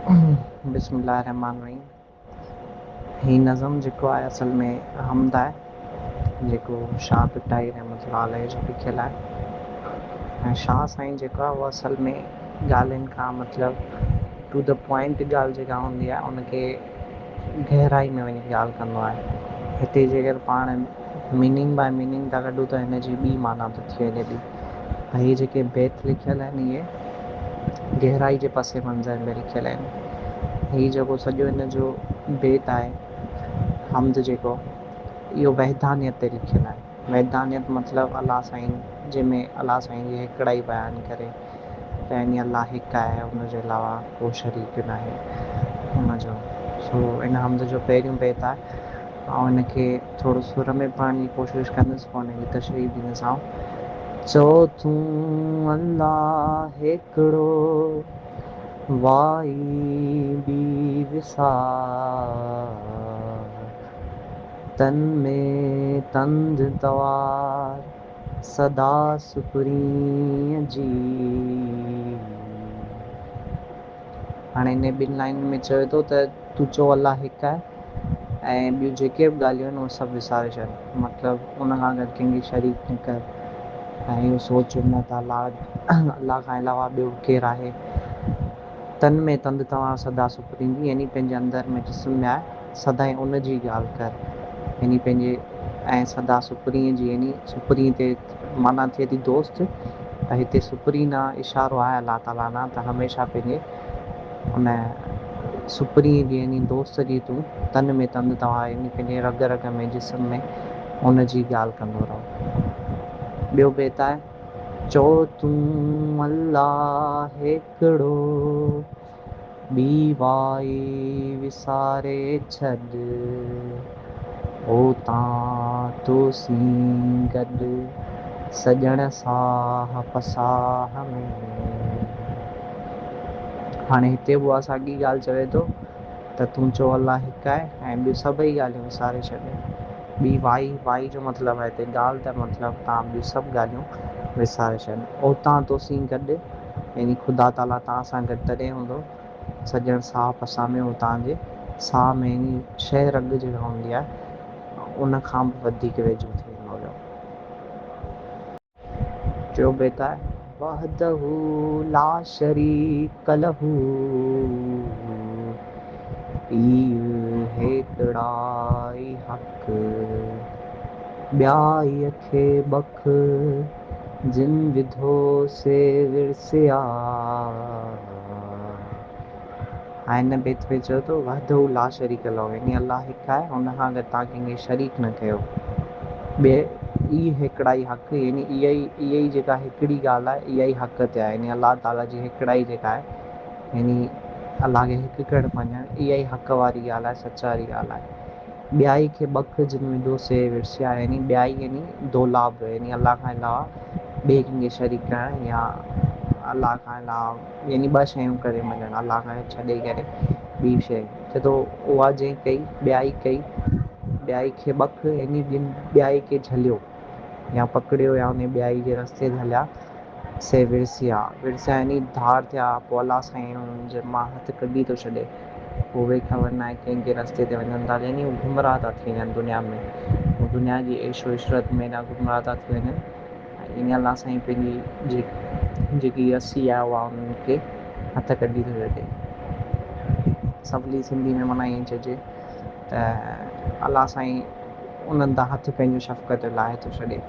بسم الله الرحمٰن الرحيم. هي نظم جيڪو آهي اصل ۾ حمد آهي جيڪو شاهه ڀٽائي رحمة الله عليه جو لکيل آهي ۽ شاهه سائين جيڪو آهي اهو اصل ۾ ڳالهين کان مطلب ٽو the point ڳالهه جيڪا هوندي آهي ان کي گهرائي ۾ وڃي ڳالهه ڪندو آهي. هتي جيڪر پاڻ ميننگ باء ميننگ ٿا ڪڍون ته هن جي ٻي معنيٰ ٿي ٿي وڃي ٻي. هي جيڪي بيت لکيل آهن اهي گهرائي جي پس منظر ۾ لکيل آهن. هي جيڪو سڄو هن جو بيت آهي حمد جيڪو اهو وحدانيت تي لکيل آهي. وحدانيت مطلب الله سائين جنهن ۾ الله سائين جي هيڪڙائي بيان ڪري ته يعني الله هڪ آهي ان جي علاوه ڪو شريڪ ناهي ان جو. سو ان حمد جو پهريون بيت آهي. آئون هن کي ٿورو سر ۾ پڙهڻ جي ڪوشش ڪندس پوء ان جي تشريح ڏيندس آئون. چئو تون الله هيڪڙو، وائي ٻي وسار، تن ۾ تند توار، سدا سپرينء جي. هاڻي انهن ٻن لائنن ۾ چوي ٿو ته تون چئو الله هڪ آهي ۽ ٻيون جيڪي به ڳالهيون آهن اهي سڀ وساري ڇڏ مطلب ان کان گڏ ڪنهن کي شريڪ نه ڪر ۽ اهو سوچ نه ته الله الله کان علاوه ٻيو ڪير آهي. تن ۾ تند توهان سدا سپرين جي يعني پنهنجي اندر ۾ جسم ۾ آهي سدائين ان جي ڳالهه ڪر يعني پنهنجي ۽ سدا سپرين جي يعني سپرين تي معنيٰ ٿئي ٿي دوست ته هتي سپرين ڏانهن اشارو آهي الله تعاليٰ ڏانهن ته هميشه پنهنجي ان سپرين جي يعني دوست جي تون تن ۾ تند توهان يعني پنهنجي رڳ رڳ ۾ جسم ۾ ان جي ڳالهه ڪندو رهو. ٻيو بيت آهي. چئو تون الله هيڪڙو، ٻي وائي وساري ڇڏ، اوتان توسين گڏ، سڄڻ ساهه پساهه ۾. هاڻي هتي به اها ساڳي ڳالهه چوي ٿو ته تون چئو الله هڪ آهي ۽ ٻيون سڀئي ڳالهيون وساري ڇڏ. ٻي وائي، وائي جو مطلب آهي هتي ڳالهه ته مطلب تان ٻيون سڀ ڳالهيون وساري ڇڏ. اوتان توسين گڏ يعني خدا تعاليٰ توهان سان گڏ تڏهن هوندو سڄڻ ساهه پساهه ۾ هو توهان جي ساهه ۾ يعني شهه رڳ جيڪا هوندي آهي ان کان به وڌيڪ ويجهو ٿي ويندو هيو. ٽيون بيت آهي. وحده لا شريڪ له پيء هيڪڙائي حق، ٻيائيء کي ٻک، جن وڌو سي ورسيا. ۽ هن بيت ۾ چيو ته وحده لا شريڪ له يعني الله هڪ آهي ان کان گڏ توهان ڪنهن کي شريڪ نه ڪيو. ٻئي ئي هيڪڙائي حق يعني اها ئي اها ئي جيڪا هڪڙي ڳالهه آهي اها ئي حق تي آهي يعني الله تعاليٰ جي هيڪڙائي جيڪا آهي يعني الله کي هڪ ڪرڻ مڃڻ اها ئي حق واري ڳالهه آهي سچ واري ڳالهه آهي. ٻيائي کي ٻک جن وڌو سي ورسيا يعني ٻيائي يعني دولاب يعني الله کان علاوه ٻئي ڪنهن کي شريڪ ڪرڻ يا الله کان علاوه يعني ٻه شيون ڪري مڃڻ الله کان ڇڏي ڪري ٻي شيء چئي ٿو اها جنهن ڪئي ٻيائي ڪئي ٻيائي کي ٻک يعني جن ٻيائي کي جهليو يا پڪڙيو يا انهي ٻيائي جي رستي تي هليا سي ورسيا ورسيا يعني ڌار ٿيا پوء الله سائين انهن جي مان هٿ ڪڍي ٿو ڇڏي پوء اهي خبر ناهي ڪنهن ڪنهن رستي تي وڃن ٿا يعني هو گمراهه ٿا ٿي وڃن دنيا ۾ هو دنيا جي عيش و عشرت ۾ ايڏا گمراهه ٿا ٿي وڃن يعني الله سائين پنهنجي جيڪي رسي آهي اها انهن کي هٿ ڪڍي ٿو ڇڏي. سولي سنڌي ۾ معنيٰ ائين چئجي ته الله سائين انهن تان هٿ پنهنجو شفقت جو لاهي ٿو ڇڏي.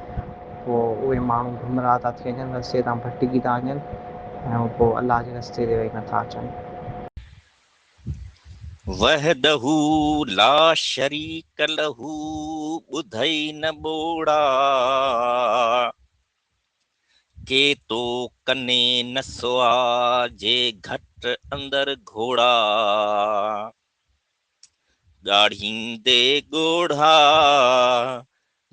پوء اهي ماڻهو گمراهه ٿا ٿي وڃن، رستي تان ڀٽڪي ٿا وڃن ۽ پوء الله جي رستي تي وري نٿا اچن. وحده لا شريڪ له ٻڌئي نه ٻوڙا، ڪي تو ڪني نه سئا، جي گهٽ اندر گهوڙا. ڳاڙهيندي ڳوڙها،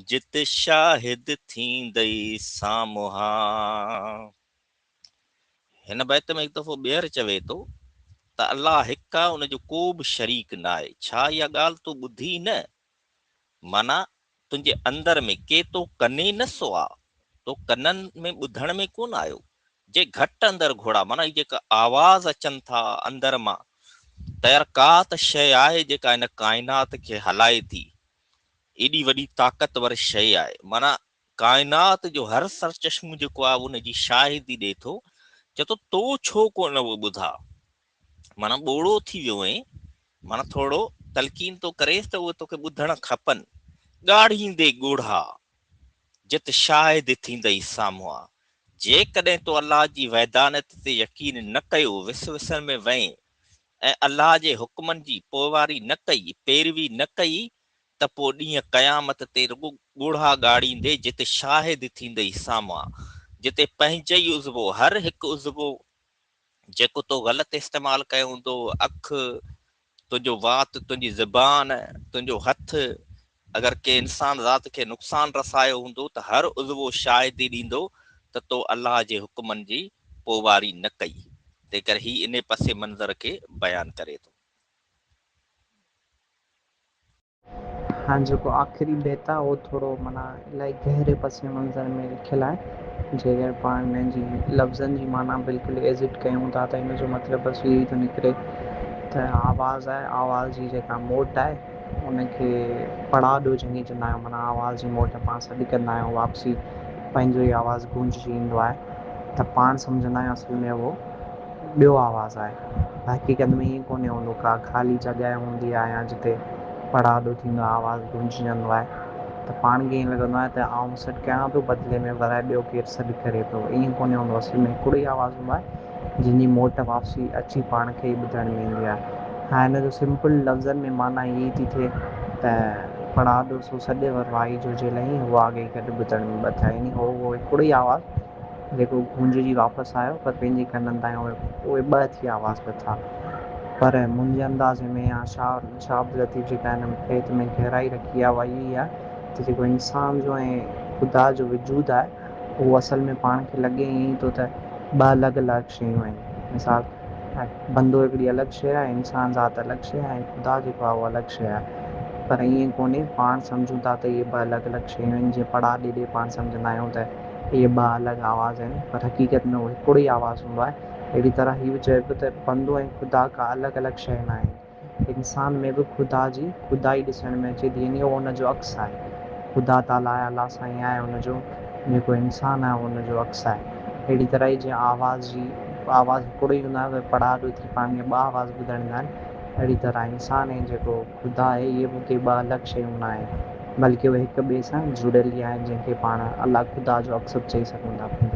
جت شاهد ٿيندئي سامهان. هن بيت ۾ هڪ دفعو ٻيهر چوي ٿو ته الله هڪ آهي ان جو ڪو به شريڪ ناهي، ڇا اها ڳالهه تو ٻڌي نه؟ معنيٰ تنهنجي اندر ۾ ڪي تو ڪني نه سو آ، تو ڪنن ۾ ٻڌڻ ۾ ڪونه آيو، جي گهٽ اندر گهوڙا معنيٰ هي جيڪا آواز اچن ٿا اندر مان ته يار ڪا ته شيء آهي جيڪا هن ڪائنات کي هلائي ٿي. ايڏي وڏي طاقتور شيء آهي. معنيٰ ڪائنات جو هر سرچشمو جيڪو آهي ان جي شاهدي ڏئي ٿو. چئي ٿو تو ڇو ڪونه اهو ٻڌا؟ معنيٰ ٻوڙو ٿي ويو آهين. معنيٰ ٿورو تلقين ٿو ڪريس ته اهي توکي ٻڌڻ کپن. ڳاڙهيندي ڳوڙها، جت شاهد ٿيندئي سامهون. جيڪڏهن تو الله جي وحدانيت تي يقين نه ڪيو، وسوسن ۾ وئين ۽ الله جي حڪمن جي پوئواري نه ڪئي، پيروي نه ڪئي، ته پوء ڏينهن قيامت تي رڳو ڳوڙها ڳاڙيندي جت شاهد ٿيندئي سامهون، جتي پنهنجي ئي عضوو، هر هڪ عضوو جيڪو تو غلط استعمال ڪيو هوندو، اک، تنهنجو وات، تنهنجي زبان، تنهنجو هٿ، اگر ڪنهن انسان ذات کي نقصان رسايو هوندو ته هر عضوو شاهدي ڏيندو ته تو الله جي حڪمن جي پوئواري نه ڪئي. تنهنڪري هي انهي پس منظر کي بيان ڪري ٿو. هاڻ جيڪو آخري بيت آهي اهو ٿورو معنيٰ الاهي گهري پس منظر ۾ لکيل آهي. جيڪڏهن پاڻ ان جي لفظن جي معنيٰ بلڪل ايڊٽ ڪيون ٿا ته ان جو مطلب بس اهو ئي ٿو نڪري ته آواز آهي، آواز جي جيڪا موٽ آهي ان کي پڙاڏو جنهن کي چوندا آهيون معنيٰ آواز جي موٽ پاڻ سڏ ڪندا آهيون واپسي پنهنجو ئي آواز گونججي ايندو آهي ته پاڻ سمجهندا آهيون اصل ۾ اهو ٻيو آواز آهي. حقيقت ۾ ائين ڪونهي هوندو، ڪا خالي جڳهه هوندي آهي يا جتي پڙاڏو ٿيندو آهي، آواز گونججندو آهي ته پاڻ کي ائين لڳندو آهي ته آئون سڏ ڪيان پيو بدلي ۾ ورائي ٻيو ڪير سڏ ڪري پيو. ائين ڪونهي هوندو، اصل ۾ هڪڙو ئي آواز هوندو آهي جنهن جي موٽ واپسي اچي پاڻ کي ئي ٻڌڻ ۾ ايندي آهي. ها هن جو سمپل لفظن ۾ معنيٰ هيء ٿي ٿئي ته پڙاڏو سو سڏ ور وائي جو جي لهين هو آگي گڏ ٻڌڻ ۾ ٻه ٿيا يعني هو اهو هڪڙو ئي آواز جيڪو گونججي واپس آيو پر پنهنجي ڪنن تائين اهي ٻه ٿي آواز لٿا. پر منهنجي اندازي ۾ يا شاهه شاهه عبداللطيف جيڪا هن بيت ۾ گهرائي رکي آهي اها اها ئي آهي ته جيڪو انسان جو ۽ خدا جو وجود آهي اهو اصل ۾ پاڻ کي لڳي ائين ئي ٿو ته ٻه الڳ الڳ شيون آهن. مثال بندو هڪڙي الڳ شيء آهي، انسان ذات الڳ شيء آهي ۽ خدا جيڪو آهي اهو الڳ شيء آهي. پر ائين ڪونهي، پاڻ سمجهون ٿا ته اهي ٻه الڳ الڳ شيون آهن، جيئن پڙاڏي ڏي پاڻ سمجهندا آهيون ته اهي ٻه الڳ آواز آهن، پر حقيقت ۾ اهو هڪڙو ئي آواز هوندو آهي. اهڙي طرح هي به چئي پيو ته بندو ۽ خدا ڪا الڳ الڳ شيء نه آهن. انسان ۾ به خدا جي خدائي ڏسڻ ۾ اچي ٿي يعني اهو ان جو عڪس آهي. خدا تعاليٰ آهي، الله سائين آهي، ان جو جيڪو انسان آهي اهو ان جو عڪس آهي. اهڙي طرح ئي جيئن آواز جي آواز هڪڙو ئي هوندو آهي پر پڙاڏو ٿي پاڻ کي ٻه آواز ٻڌڻ ايندا آهن. اهڙي طرح انسان ۽ جيڪو خدا آهي اهي به ڪي ٻه الڳ شيون نه آهن بلڪه اهي هڪ ٻئي سان جڙيل ئي آهن جنهن کي پاڻ الله خدا جو عڪس به چئي سگهون ٿا.